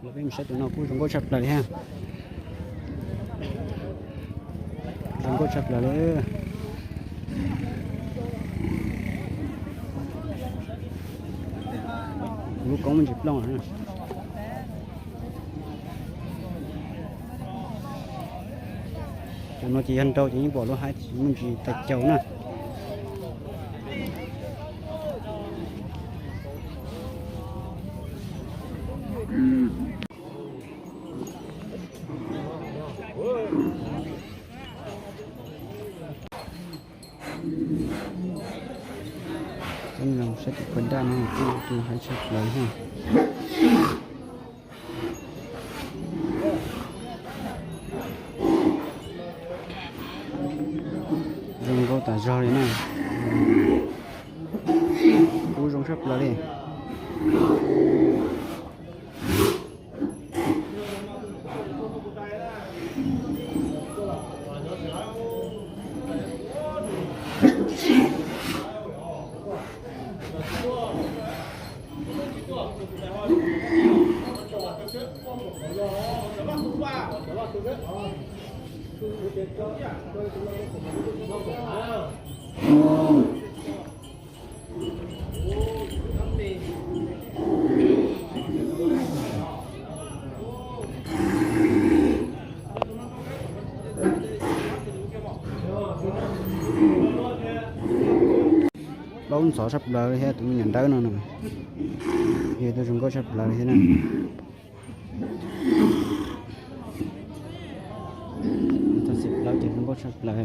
Los peb mus saib tus no kuj zoo nkauj tshaj plaws li ha. Zoo nkauj tshaj plaws li. Kuv lub koob muaj ntsis plooj lawm. Cov no ces yog nrau ces yeej pom lub haib muaj ntsis tag caus na. Coj los saib tus phua daj no kuj haib tshaj plaws na. Zoo nkauj tas zog li na. Kub zoo tshaj plaws li. Plaub ntxhov tshaj plaws li thiab tus me nyuam dawb no na. Yog tus zoo nkauj tshaj plaws li thiab na. Tus xim plaws ces zoo nkauj tshaj plaws li.